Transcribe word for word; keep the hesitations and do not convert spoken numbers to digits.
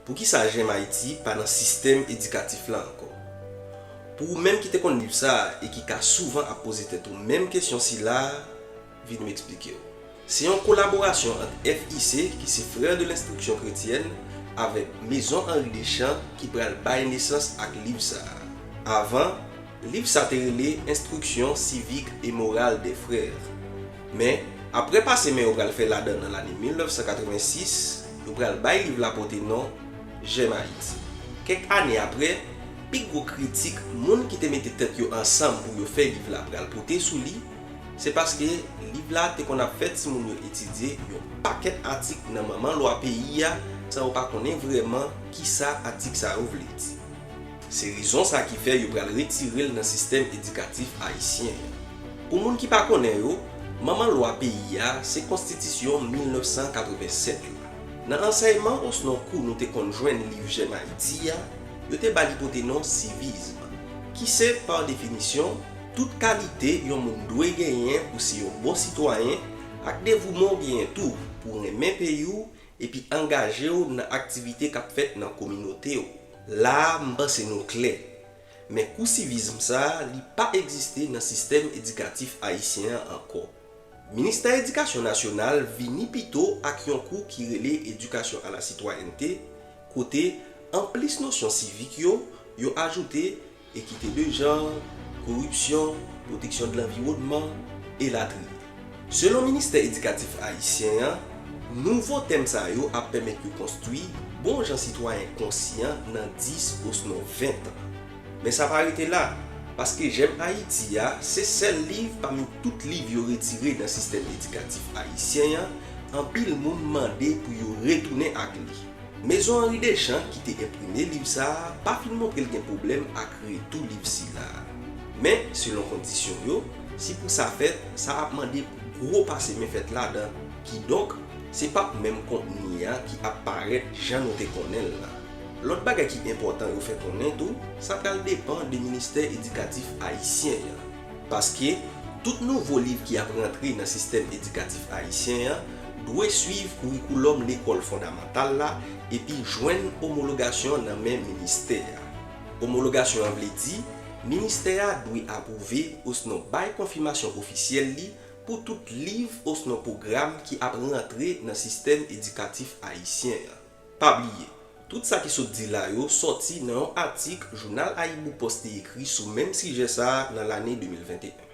Poukisa J'aime Haïti pa nan sistèm edikatif la ankò? Pou ou menm ki te konn liv sa a e ki ka souvan ap poze tèt ou menm kesyon sila a, vin m eksplike w. Se yon kolaborasyon ant F I C, ki se Frères de l'Instruction Chrétienne, avèk Maison Henri Deschamps ki pral bay nesans ak liv sa a. Avan, liv sa te rele Instruction civique et morale des frères. Men, apre pase men yo pral fè ladan nan lane mil nèf san katrevensis, yo pral bay liv la pote non J'aime Haïti. Kèk ane apre, pi gwo kritik moun ki te mete tèt yo ansanm pou yo fè liv la pral pote sou li, se paske liv la te konn ap fè timoun yo etidye yon pakèt atik nan manman lwa peyi a san yo pa konnen vrèman kisa atik sa yo vle di. Se rezon sa ki fè yo pral retire l nan sistèm edikatif ayisyen an. Pou moun ki pa konnen yo, manman lwa peyi a se Konstitisyon mil nèf san katrevennsèt la. Nan ansèyman osnon kou nou te konn jwenn liv J'aime Haïti a, yo te ba li pote non Civisme, ki se, pa definisyon, tout kalite yon moun dwe genyen pou se yon bon sitwayen, ak devouman w genyen tou pou renmen peyi w epi angaje w nan aktivite k ap fèt nan kominote w. La a, m panse nou klè. Men kou civisme sa a, li pa egziste nan sistèm edikatif ayisyen an ankò. Ministè Edikasyon Nasyonal vini pito ak yon kou ki rele Éducation à la citoyenneté, kote, anplis nosyon sivik yo, yo ajoute ekite de jan, koripsyon, pwoteksyon de lanviwònman, elatriye. Selon Ministè Edikatif ayisyen an, nouvo tèm sa yo ap pèmèt yo konstwi bon jan sitwayen konsyan nan dis osnon ven tan. Men sa pa rete la, paske J'aime Haïti a se sèl liv pami tout liv yo retire nan sistèm edikatif ayisyen an, anpil moun mande pou yo retounen ak li. Maison Henri Deschamps ki te enprime liv sa a pa fin montre l gen pwoblèm ak retou liv sila a. Men, selon kondisyon yo, si pou sa fèt, sa ap mande pou gwo pase men fèt ladan. Kidonk, se p ap menm kontni a ki ap parèt jan nou te konnen l la. Lòt bagay ki enpòtan yo fè konnen tou, sa pral depann de Ministè Edikatif ayisyen an. Paske, tout nouvo liv ki ap rantre nan sistèm edikatif ayisyen an dwe swiv kourikoulòm lekòl fondamantal la epi jwenn omologasyon nan men ministè a. Omologasyon an vle di, ministè a dwe apwouve osnon bay konfimasyon ofisyèl li pou tout liv osnon pwogram ki ap rantre nan sistèm edikatif ayisyen an. Pa bliye, tout sa ki sot di la yo sòti nan yon atik jounal Ayibopost te ekri sou menm sijè sa a nan lane de mil venteyen.